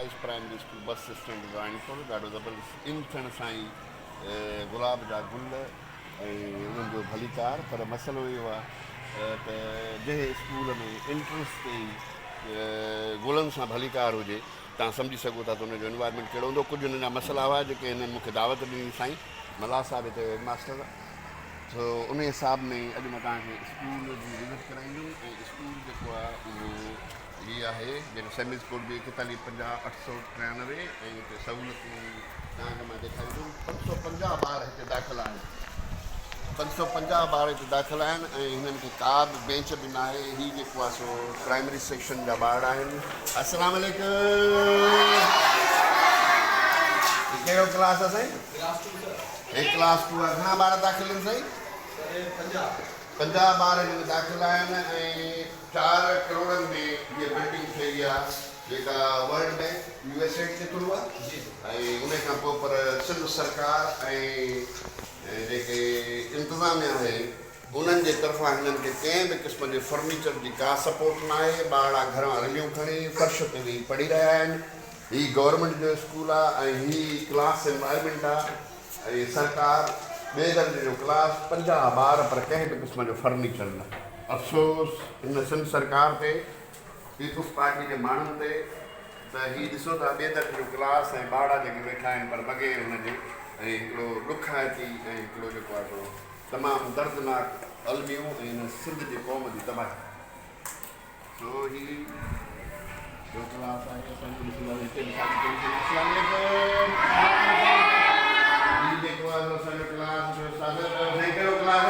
Boys primary school bus stand Ranipur ڏاڍو زبردست ان ٿيڻ سان ئي گلاب جا گل ۽ انهن جو ڀليڪار پر مسئلو اهو آهي ته جنهن اسڪول ۾ انٽرنس تي ئي گلن سان ڀليڪار هجي توهان سمجهي سگهو ٿا ته ان جو انوائرمينٽ ڪهڙو هوندو. ڪجهه هنن جا مسئلا هئا جيڪي هنن مون کي دعوت ڏني سائين ملاح صاحب هتي هيڊ ماستر سو ان حساب ۾ اڄ مان توهان کي اسڪول جي وزٽ ڪرائيندم ۽ اسڪول جيڪو آهي اهو هي آهي جيڪو سيمز ڪوڊ به ايڪيتاليهه 50 893 ۽ هتي سهولتون توهان کي مان ڏيکاريندم 550 ٻار هتي داخل آهن 550 ٻار هتي داخل آهن ۽ هنن کي ڪا به بينچ به ناهي هي جيڪو آهي سو پرائمري سيڪشن جا ٻار آهن السلام عليڪم هي ڪهڙو ڪلاس آهي سائين هي ڪلاس ٽو آهي گهڻا ٻار داخل آهن سائين 50 ٻار هن ۾ داخل آهن ۽ 4 ڪروڙن ۾ هيء بلڊنگ ٺهي آهي جيڪا World Bank, U S aid جي ٿرو آهي ۽ ان کان پوء پر سنڌ سرڪار ۽ جيڪي انتظاميا آهي انهن جي طرفان هنن کي ڪنهن به قسم جي فرنيچر جي ڪا سپورٽ ناهي، ٻارڙا گهران رليون کڻي فرش تي ويهي پڙهي رهيا آهن، هي گورنمينٽ جو اسڪول آهي ۽ هي ڪلاس انوائرمينٽ آهي ۽ سرڪار ٻئي درجي جو ڪلاس 50 ٻار پر ڪنهن به قسم جو فرنيچر نه. افسوس هن سنڌ سرڪار تي، پيپلز پارٽي جي ماڻهن تي ته هي ڏسو ٿا ٻئي درجي جو ڪلاس ۽ ٻارڙا جيڪي ويٺا آهن پر بغير هن جي ۽ هڪڙو ڏکائتي ۽ هڪڙو جيڪو آهي سو تمام دردناڪ الميو ۽ هن سنڌ جي قوم جي تباهي. سو هي ٻيو ڪلاس آهي اسان جو ڏسنداسين هتي به ساڳي پوزيشن. اسلام عليڪم هي جيڪو آهي سو اسان جو ڪلاس جو ساڳيو سائين ڪهڙو ڪلاس آهي؟